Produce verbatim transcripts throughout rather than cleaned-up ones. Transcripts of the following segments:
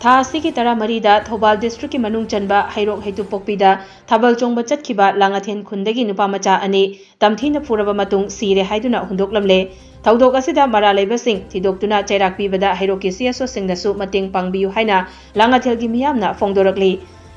ꯊꯥ ꯑꯁꯤꯒꯤ ꯇꯔꯥꯃꯔꯤꯗ ꯊꯧꯕꯥꯜ ꯗꯤꯁꯇ꯭ꯔꯤꯛꯀꯤ ꯃꯅꯨꯡ ꯆꯟꯕ ꯍꯩꯔꯣꯛ ꯍꯩꯇꯨꯄꯣꯛꯄꯤꯗ ꯊꯥꯕꯜ ꯆꯣꯡꯕ ꯆꯠꯈꯤꯕ ꯂꯥꯡꯉꯊꯦꯜ ꯈꯨꯟꯗꯒꯤ ꯅꯨꯄꯥ ꯃꯆꯥ ꯑꯅꯤ ꯇꯝꯊꯤꯅ ꯐꯨꯔꯕ ꯃꯇꯨꯡ ꯁꯤꯔꯦ ꯍꯥꯏꯗꯨꯅ ꯍꯨꯟꯗꯣꯛꯂꯝꯂꯦ꯫ ꯊꯧꯗꯣꯛ ꯑꯁꯤꯗ ꯃꯔꯥꯜ ꯂꯩꯕꯁꯤꯡ ꯊꯤꯗꯣꯛꯇꯨꯅ ꯆꯩꯔꯥꯛ ꯄꯤꯕꯗ ꯍꯩꯔꯣꯛꯀꯤ ꯁꯤ ꯑꯦꯁ ꯑꯣꯁꯤꯡꯅꯁꯨ ꯃꯇꯦꯡ ꯄꯥꯡꯕꯤꯌꯨ ꯍꯥꯏꯅ ꯂꯥꯡꯉꯊꯦꯜꯒꯤ ꯃꯤꯌꯥꯝꯅ ꯐꯣꯡꯗꯣꯔꯛꯂꯤ꯫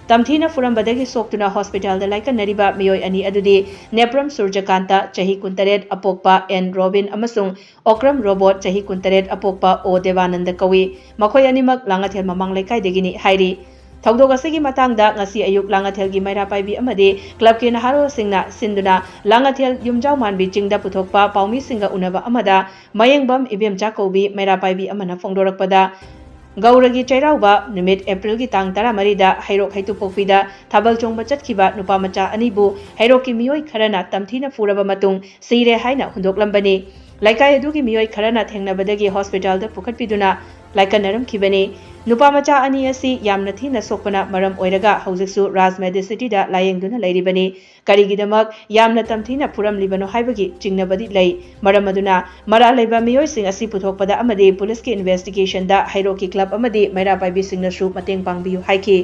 ꯇꯝꯊꯤꯅ ꯐꯨꯔꯝꯕꯗꯒꯤ ꯁꯣꯛꯇꯨꯅ ꯍꯣꯁꯄꯤꯇꯥꯜꯗ ꯂꯥꯏꯀꯠꯅꯔꯤꯕ ꯃꯤꯑꯣꯏ ꯑꯅꯤ ꯑꯗꯨꯗꯤ ꯅꯦꯄ꯭ꯔꯝ ꯁꯨꯔꯖꯀꯥꯟꯇ, ꯆꯍꯤ ꯀꯨꯟꯇꯔꯦꯠ, ꯑꯄꯣꯛꯄ ꯑꯦꯟ ꯔꯣꯕꯤꯟ ꯑꯃꯁꯨꯡ ꯑꯣꯀ꯭ꯔꯝ ꯔꯣꯕꯣꯠ, ꯆꯍꯤ ꯀꯨꯟꯇꯔꯦꯠ, ꯑꯄꯣꯛꯄ ꯑꯣ ꯗꯦꯕꯥꯅꯟꯗ ꯀꯧꯏ꯫ ꯃꯈꯣꯏ ꯑꯅꯤꯃꯛ ꯂꯥꯡꯉꯊꯦꯜ ꯃꯃꯥꯡ ꯂꯩꯀꯥꯏꯗꯒꯤꯅꯤ ꯍꯥꯏꯔꯤ꯫ ꯊꯧꯗꯣꯛ ꯑꯁꯤꯒꯤ ꯃꯇꯥꯡꯗ ꯉꯁꯤ ꯑꯌꯨꯛ ꯂꯥꯡꯉꯊꯦꯜꯒꯤ ꯃꯩꯔꯥ ꯄꯥꯏꯕꯤ ꯑꯃꯗꯤ ꯀ꯭ꯂꯕꯀꯤ ꯅꯍꯥꯔꯣꯜꯁꯤꯡꯅ ꯁꯤꯟꯗꯨꯅ ꯂꯥꯡꯉꯊꯦꯜ ꯌꯨꯝꯖꯥꯎ ꯃꯥꯟꯕꯤ ꯆꯤꯡꯗ ꯄꯨꯊꯣꯛꯄ ꯄꯥꯎꯃꯤꯁꯤꯡꯒ ꯎꯅꯕ ꯑꯃꯗ ꯃꯌꯦꯡꯕꯝ ꯏꯕꯦꯝꯆꯥ ꯀꯧꯕꯤ ꯃꯩꯔꯥ ꯄꯥꯏꯕꯤ ꯑꯃꯅ ꯐꯣꯡꯗꯣꯔꯛꯄꯗ, ꯒꯧꯔꯒꯤ ꯆꯩꯔꯥꯎꯕ ꯅꯨꯃꯤꯠ ꯑꯦꯄ꯭ꯔꯤꯜꯒꯤ ꯇꯥꯡ ꯇꯔꯥꯃꯔꯤꯗ ꯍꯩꯔꯣꯛ ꯍꯩꯇꯨꯄꯣꯛꯄꯤꯗ ꯊꯥꯕꯜ ꯆꯣꯡꯕ ꯆꯠꯈꯤꯕ ꯅꯨꯄꯥ ꯃꯆꯥ ꯑꯅꯤꯕꯨ ꯍꯩꯔꯣꯛꯀꯤ ꯃꯤꯑꯣꯏ ꯈꯔꯅ ꯇꯝꯊꯤꯅ ꯐꯨꯔꯕ ꯃꯇꯨꯡ ꯁꯤꯔꯦ ꯍꯥꯏꯅ ꯍꯨꯟꯗꯣꯛꯂꯝꯕꯅꯤ꯫ ꯂꯩꯀꯥꯏ ꯑꯗꯨꯒꯤ ꯃꯤꯑꯣꯏ ꯈꯔꯅ ꯊꯦꯡꯅꯕꯗꯒꯤ ꯍꯣꯁꯄꯤꯇꯥꯜꯗ ꯄꯨꯈꯠꯄꯤꯗꯨꯅ ꯂꯥꯏꯀꯠꯅꯔꯝꯈꯤꯕꯅꯤ꯫ ꯅꯨꯄꯥ ꯃꯆꯥ ꯑꯅꯤ ꯑꯁꯤ ꯌꯥꯝꯅ ꯊꯤꯅ ꯁꯣꯛꯄꯅ ꯃꯔꯝ ꯑꯣꯏꯔꯒ ꯍꯧꯖꯤꯛꯁꯨ ꯔꯥꯖ ꯃꯦꯗꯤꯁꯤꯇꯤꯗ ꯂꯥꯌꯦꯡꯗꯨꯅ ꯂꯩꯔꯤꯕꯅꯤ꯫ ꯀꯔꯤꯒꯤꯗꯃꯛ ꯌꯥꯝꯅ ꯇꯝꯊꯤꯅ ꯐꯨꯔꯝꯂꯤꯕꯅꯣ ꯍꯥꯏꯕꯒꯤ ꯆꯤꯡꯅꯕꯗꯤ ꯂꯩ꯫ ꯃꯔꯝ ꯑꯗꯨꯅ ꯃꯔꯥꯜ ꯂꯩꯕ ꯃꯤꯑꯣꯏꯁꯤꯡ ꯑꯁꯤ ꯄꯨꯊꯣꯛꯄꯗ ꯑꯃꯗꯤ ꯄꯨꯂꯤꯁꯀꯤ ꯏꯟꯚꯦꯁꯇꯤꯒꯦꯁꯟꯗ ꯍꯩꯔꯣꯛꯀꯤ ꯀ꯭ꯂꯕ ꯑꯃꯗꯤ ꯃꯩꯔꯥ ꯄꯥꯏꯕꯤꯁꯤꯡꯅꯁꯨ ꯃꯇꯦꯡ ꯄꯥꯡꯕꯤꯌꯨ ꯍꯥꯏꯈꯤ꯫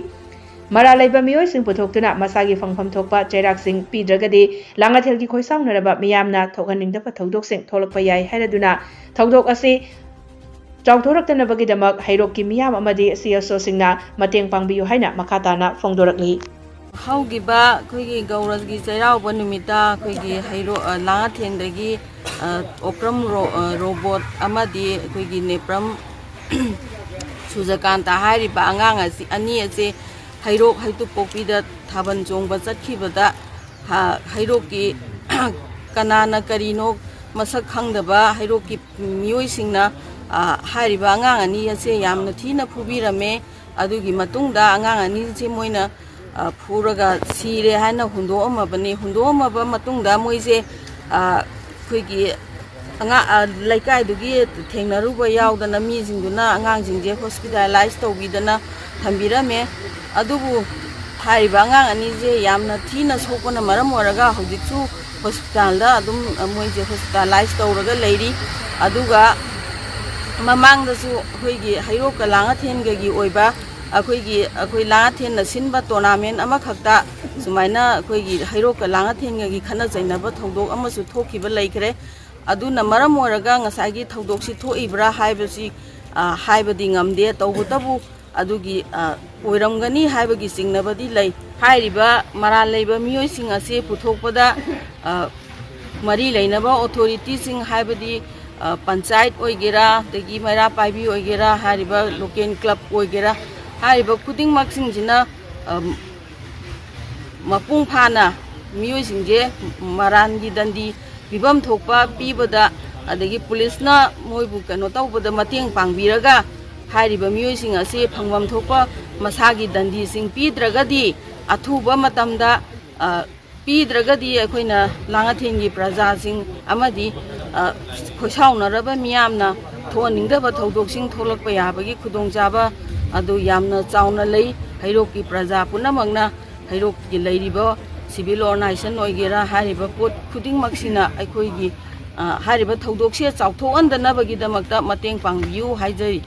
ꯃꯔꯥꯜ ꯂꯩꯕ ꯃꯤꯑꯣꯏꯁꯤꯡ ꯄꯨꯊꯣꯛꯇꯨꯅ ꯃꯁꯥꯒꯤ ꯐꯪꯐꯝ ꯊꯣꯛꯄ ꯆꯩꯔꯥꯛꯁꯤꯡ ꯄꯤꯗ꯭ꯔꯒꯗꯤ ꯂꯥꯡꯉꯊꯦꯜꯒꯤ ꯈꯣꯏꯁꯥꯎꯅꯔꯕ ꯃꯤꯌꯥꯝꯅ ꯊꯣꯛꯍꯟꯅꯤꯡꯗꯕ ꯊꯧꯗꯣꯛꯁꯤꯡ ꯊꯣꯛꯂꯛꯄ ꯌꯥꯏ ꯍꯥꯏꯔꯗꯨꯅ ꯊꯧꯗꯣꯛ ꯑꯁꯤ ꯆꯥꯎꯊꯣꯔꯛꯇꯅꯕꯒꯤꯗꯃꯛ ꯍꯩꯔꯣꯛꯀꯤ ꯃꯤꯌꯥꯝ ꯑꯃꯗꯤ ꯁꯤ ꯑꯦꯁ ꯑꯣꯁꯤꯡꯅ ꯃꯇꯦꯡ ꯄꯥꯡꯕꯤꯌꯨ ꯍꯥꯏꯅ ꯃꯈꯥ ꯇꯥꯅ ꯐꯣꯡꯗꯣꯔꯛꯂꯤ꯫ ꯍꯧꯈꯤꯕ ꯑꯩꯈꯣꯏꯒꯤ ꯒꯧꯔꯒꯤ ꯆꯩꯔꯥꯎꯕ ꯅꯨꯃꯤꯠꯇ ꯑꯩꯈꯣꯏꯒꯤ ꯍꯩꯔꯣꯛ, ꯑ, ꯂꯥꯡꯉꯊꯦꯟꯗꯒꯤ, ꯑ, ꯑꯣꯀ꯭ꯔꯝ ꯔꯣ-, ꯑ, ꯔꯣꯕꯣꯠ ꯑꯃꯗꯤ ꯑꯩꯈꯣꯏꯒꯤ ꯅꯦꯄ꯭ꯔꯝ ꯁꯨꯖꯀꯥꯟꯇ ꯍꯥꯏꯔꯤꯕ ꯑꯉꯥꯡ ꯑꯁꯤ, ꯑꯅꯤ ꯑꯁꯦ ꯍꯩꯔꯣꯛ ꯍꯩꯇꯨꯄꯣꯛꯄꯤꯗ ꯊꯥꯕꯜ ꯆꯣꯡꯕ ꯆꯠꯈꯤꯕꯗ, ꯍ-, ꯍꯩꯔꯣꯛꯀꯤ ꯀꯅꯥꯅ ꯀꯔꯤꯅꯣ ꯃꯁꯛ ꯈꯪꯗꯕ ꯍꯩꯔꯣꯛꯀꯤ ꯃꯤꯑꯣꯏꯁꯤꯡꯅ, ꯑ, ꯍꯥꯏꯔꯤꯕ ꯑꯉꯥꯡ ꯑꯅꯤ ꯑꯁꯦ ꯌꯥꯝꯅ ꯊꯤꯅ ꯐꯨꯕꯤꯔꯝꯃꯦ꯫ ꯑꯗꯨꯒꯤ ꯃꯇꯨꯡꯗ ꯑꯉꯥꯡ ꯑꯅꯤꯁꯦ ꯃꯣꯏꯅ, ꯑ, ꯐꯨꯔꯒ ꯁꯤꯔꯦ ꯍꯥꯏꯅ ꯍꯨꯟꯗꯣꯛꯑꯝꯃꯕꯅꯤ꯫ ꯍꯨꯟꯗꯣꯛꯑꯝꯃꯕ ꯃꯇꯨꯡꯗ ꯃꯣꯏꯁꯦ, ꯑ, ꯑꯩꯈꯣꯏꯒꯤ ꯑꯉꯥꯡ, ꯑ, ꯂꯩꯀꯥꯏꯗꯨꯒꯤ ꯊꯦꯡꯅꯔꯨꯕ ꯌꯥꯎꯗꯅ ꯃꯤꯁꯤꯡꯗꯨꯅ ꯑꯉꯥꯡꯁꯤꯡꯁꯦ ꯍꯣꯁꯄꯤꯇꯥꯂꯥꯏꯁ ꯇꯧꯕꯤꯗꯅ ꯊꯝꯕꯤꯔꯝꯃꯦ꯫ ꯑꯗꯨꯕꯨ ꯍꯥꯏꯔꯤꯕ ꯑꯉꯥꯡ ꯑꯅꯤꯁꯦ ꯌꯥꯝꯅ ꯊꯤꯅ ꯁꯣꯛꯄꯅ ꯃꯔꯝ ꯑꯣꯏꯔꯒ ꯍꯧꯖꯤꯛꯁꯨ ꯍꯣꯁꯄꯤꯇꯥꯜꯗ ꯑꯗꯨꯝ, ꯑ, ꯃꯣꯏꯁꯦ ꯍꯣꯁꯄꯤꯇꯥꯂꯥꯏꯁ ꯇꯧꯔꯒ ꯂꯩꯔꯤ꯫ ꯑꯗꯨꯒ ꯃꯃꯥꯡꯗꯁꯨ ꯑꯩꯈꯣꯏꯒꯤ ꯍꯩꯔꯣꯛꯀ ꯂꯥꯡꯉꯊꯦꯟꯒꯒꯤ ꯑꯣꯏꯕ ꯑꯩꯈꯣꯏꯒꯤ ꯑꯩꯈꯣꯏ ꯂꯥꯡꯉꯊꯦꯟꯅ ꯁꯤꯟꯕ ꯇꯣꯔꯅꯥꯃꯦꯟ ꯑꯃꯈꯛꯇ ꯁꯨꯃꯥꯏꯅ ꯑꯩꯈꯣꯏꯒꯤ ꯍꯩꯔꯣꯛꯀ ꯂꯥꯡꯉꯊꯦꯟꯒꯒꯤ ꯈꯠꯅ ꯆꯩꯅꯕ ꯊꯧꯗꯣꯛ ꯑꯃꯁꯨ ꯊꯣꯛꯈꯤꯕ ꯂꯩꯈ꯭ꯔꯦ꯫ ꯑꯗꯨꯅ ꯃꯔꯝ ꯑꯣꯏꯔꯒ ꯉꯁꯥꯏꯒꯤ ꯊꯧꯗꯣꯛꯁꯤ ꯊꯣꯛꯏꯕ꯭ꯔꯥ ꯍꯥꯏꯕꯁꯤ, ꯑ, ꯍꯥꯏꯕꯗꯤ ꯉꯝꯗꯦ꯫ ꯇꯧꯕꯇꯕꯨ ꯑꯗꯨꯒꯤ, ꯑ, ꯑꯣꯏꯔꯝꯒꯅꯤ ꯍꯥꯏꯕꯒꯤ ꯆꯤꯡꯅꯕꯗꯤ ꯂꯩ꯫ ꯍꯥꯏꯔꯤꯕ ꯃꯔꯥꯜ ꯂꯩꯕ ꯃꯤꯑꯣꯏꯁꯤꯡ ꯑꯁꯤ ꯄꯨꯊꯣꯛꯄꯗ, ꯑ, ꯃꯔꯤ ꯂꯩꯅꯕ ꯑꯣꯊꯣꯔꯤꯇꯤꯁꯤꯡ, ꯍꯥꯏꯕꯗꯤ, ꯑ, ꯄꯟꯆꯥꯌꯠ ꯑꯣꯏꯒꯦꯔꯥ, ꯑꯗꯒꯤ ꯃꯩꯔꯥ ꯄꯥꯏꯕꯤ ꯑꯣꯏꯒꯦꯔꯥ, ꯍꯥꯏꯔꯤꯕ ꯂꯣꯀꯦꯜ ꯀ꯭ꯂꯕ ꯑꯣꯏꯒꯦꯔꯥ, ꯍꯥꯏꯔꯤꯕ ꯈꯨꯗꯤꯡꯃꯛꯁꯤꯡꯁꯤꯅ, ꯑ, ꯃꯄꯨꯡ ꯐꯥꯅ ꯃꯤꯑꯣꯏꯁꯤꯡꯁꯦ ꯃꯔꯥꯟꯒꯤ ꯗꯟꯗꯤ ꯄꯤꯐꯝ ꯊꯣꯛꯄ ꯄꯤꯕꯗ, ꯑꯗꯒꯤ ꯄꯨꯂꯤꯁꯅ ꯃꯣꯏꯕꯨ ꯀꯩꯅꯣ ꯇꯧꯕꯗ ꯃꯇꯦꯡ ꯄꯥꯡꯕꯤꯔꯒ, ꯍꯥꯏꯔꯤꯕ ꯃꯤꯑꯣꯏꯁꯤꯡ ꯑꯁꯤ ꯐꯪꯐꯝ ꯊꯣꯛꯄ ꯃꯁꯥꯒꯤ ꯗꯟꯗꯤꯁꯤꯡ ꯄꯤꯗ꯭ꯔꯒꯗꯤ, ꯑꯊꯨꯕ ꯃꯇꯝꯗ, ꯑ, ꯄꯤꯗ꯭ꯔꯒꯗꯤ ꯑꯩꯈꯣꯏꯅ ꯂꯥꯡꯉꯊꯦꯟꯒꯤ ꯄ꯭ꯔꯖꯥꯁꯤꯡ ꯑꯃꯗꯤ, ꯑ, ꯈꯣꯏꯁꯥꯎꯅꯔꯕ ꯃꯤꯌꯥꯝꯅ ꯊꯣꯛꯍꯟꯅꯤꯡꯗꯕ ꯊꯧꯗꯣꯛꯁꯤꯡ ꯊꯣꯛꯂꯛꯄ ꯌꯥꯕꯒꯤ ꯈꯨꯗꯣꯡꯆꯥꯕ ꯑꯗꯨ ꯌꯥꯝꯅ ꯆꯥꯎꯅ ꯂꯩ꯫ ꯍꯩꯔꯣꯛꯀꯤ ꯄ꯭ꯔꯖꯥ ꯄꯨꯝꯅꯃꯛꯅ, ꯍꯩꯔꯣꯛꯀꯤ ꯂꯩꯔꯤꯕ ꯁꯤꯚꯤꯜ ꯑꯣꯔꯒꯅꯥꯏꯖꯦꯁꯟ ꯑꯣꯏꯒꯦꯔꯥ, ꯍꯥꯏꯔꯤꯕ ꯄꯣꯠ ꯈꯨꯗꯤꯡꯃꯛꯁꯤꯅ ꯑꯩꯈꯣꯏꯒꯤ, ꯑ, ꯍꯥꯏꯔꯤꯕ ꯊꯧꯗꯣꯛꯁꯦ ꯆꯥꯎꯊꯣꯛꯍꯟꯗꯅꯕꯒꯤꯗꯃꯛꯇ ꯃꯇꯦꯡ ꯄꯥꯡꯕꯤꯌꯨ ꯍꯥꯏꯖꯔꯤ꯫